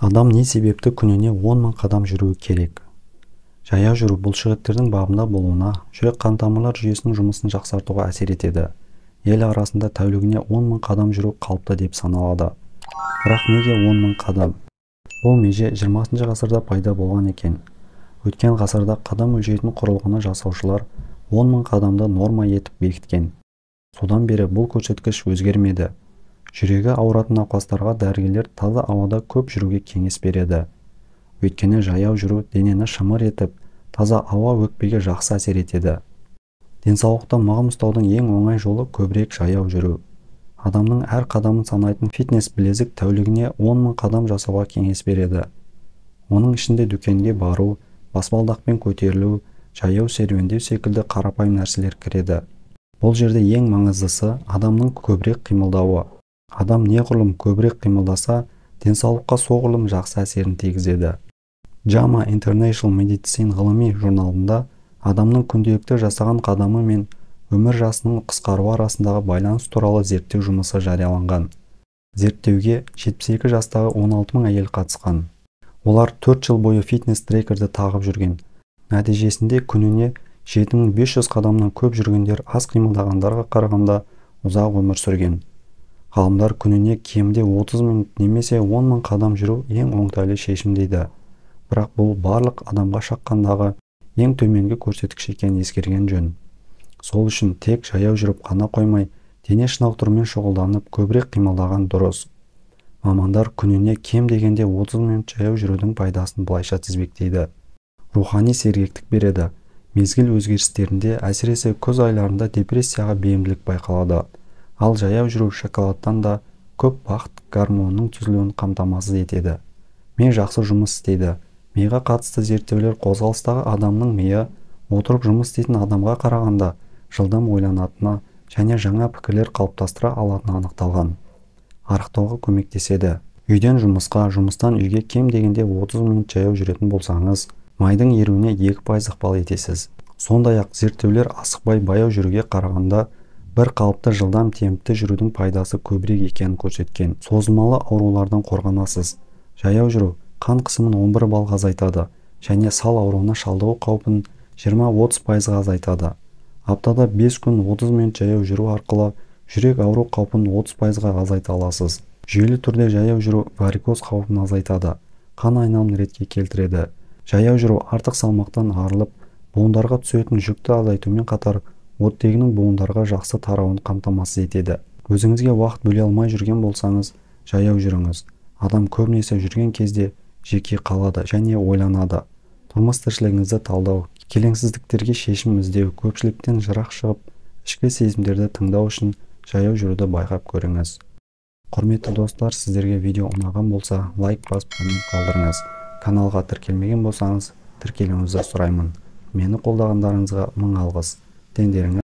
Адам не себепті күніне 10 мың қадам жүруі керек? Жаяу жүру бұлшықеттердің бабында болуына, жүрек-қан тамырлар жүйесінің жұмысын жақсартуға әсер етеді. Ел арасында тәулігіне 10 мың қадам жүру қалыпты деп саналады. Бірақ неге 10 мың қадам? Бұл меже 20 ғасырда пайда болған екен. Өткен ғасырда қадам өлшейтін құрылғыны жасаушылар 10 мың қадамды норма етіп бекіткен. Содан бері бұл көрсеткіш өзгермеді. Жүрегі ауыратын науқастарға дәрігерлер таза ауада көп жүруге кеңес береді. Өйткені жаяу жүру денені шымыр етіп, таза ауа өкпеге жақсы әсер етеді. Денсаулықты мығым ұстаудың ең оңай жолы көбірек жаяу жүру. Адамның әр қадамын санайтын фитнес білезік тәулігіне 10 мың қадам жасауға кеңес береді. Оның ішінде дүкенге бару, баспалдақпен көтерілу, жаяу серуендеу секілді қарапайым нәрселер кіреді. Бұл жерде ең маңыздысы адамның көбірек қимылдауы. Адам неғұрлым көбірек қимылдаса, денсаулыққа соғұрлым жақсы әсерін тигізеді. JAMA International Medicine ғылыми журналында адамның күнделікті жасаған қадамы мен өмір жасының қысқаруы арасындағы байланыс туралы зерттеу жұмысы жарияланған. Зерттеуге 72 жастағы 16 мың әйел қатысқан. Олар 4 жыл бойы фитнес-трекерді тағып жүрген. Нәтижесінде күніне 7500 қадамнан көп жүргендер аз қимылдағандарға қарағанда ұзақ өмір сүрген. Ғалымдар күніне кемінде 30 минут немесе 10 мың қадам жүру ең оңтайлы шешім дейді. Бірақ бұл барлық адамға шаққандағы ең төменгі көрсеткіш екенін ескерген жөн. Сол үшін тек жаяу жүріп қана қоймай, дене шынықтырумен шұғылданып, көбірек қимылдаған дұрыс. Мамандар күніне кем дегенде 30 минут жаяу жүрудің пайдасын былайша тізбектейді. Рухани сергектік береді. Мезгіл өзгерістерінде, әсіресе күз айларында депрессияға бейімділік байқалады. Ал жаяу жүру шоколадтан да көп бақыт гормонының түзілуін қамтамасыз етеді. Ми жақсы жұмыс істейді. Миға қатысты зерттеулер қозғалыстағы адамның миы отырып жұмыс істейтін адамға қарағанда жылдам ойланатыны және жаңа пікірлер қалыптастыра алатыны анықталған. Арықтауға көмектеседі. Үйден жұмысқа, жұмыстан үйге кем дегенде 30 минут жаяу жүретін болсаңыз, майдың еруіне 2% ықпал етесіз. Сондай-ақ зерттеулер асықпай баяу жүруге қарағанда бір қалыпты жылдам темпті жүрудің пайдасы көбірек екенін көрсеткен. Созылмалы аурулардан қорғанасыз. Жаяу жүру қан қысымын 11 балға азайтады және сал ауруына шалдығу қаупін 20-30%-ға азайтады. Аптада 5 күн 30 минут жаяу жүру арқылы жүрек ауру қаупін 30%-ға азайта аласыз. Жүйелі түрде жаяу жүру варикоз қаупін азайтады, қан айналымын ретке келтіреді. Жаяу жүру артық салмақтан арылып, буындарға түсетін жүкті азайтумен қатар оттегінің буындарға жақсы тарауын қамтамасыз етеді. Өзіңізге уақыт бөле алмай жүрген болсаңыз, жаяу жүріңіз. Адам көбінесе жүрген кезде жеке қалады және ойланады. Тұрмыс тіршілігіңізді талдау, келеңсіздіктерге шешім іздеу, көпшіліктен жырақ шығып, ішкі сезімдерді тыңдау үшін жаяу жүруді байқап көріңіз. Құрметті достар, сіздерге видео ұнаған болса, лайк басып коммент қалдырыңыз. Каналға тіркелмеген болсаңыз, тіркелуіңізді сұраймын. Мені қолдағандарыңызға мың алғыс. Дендеріңіз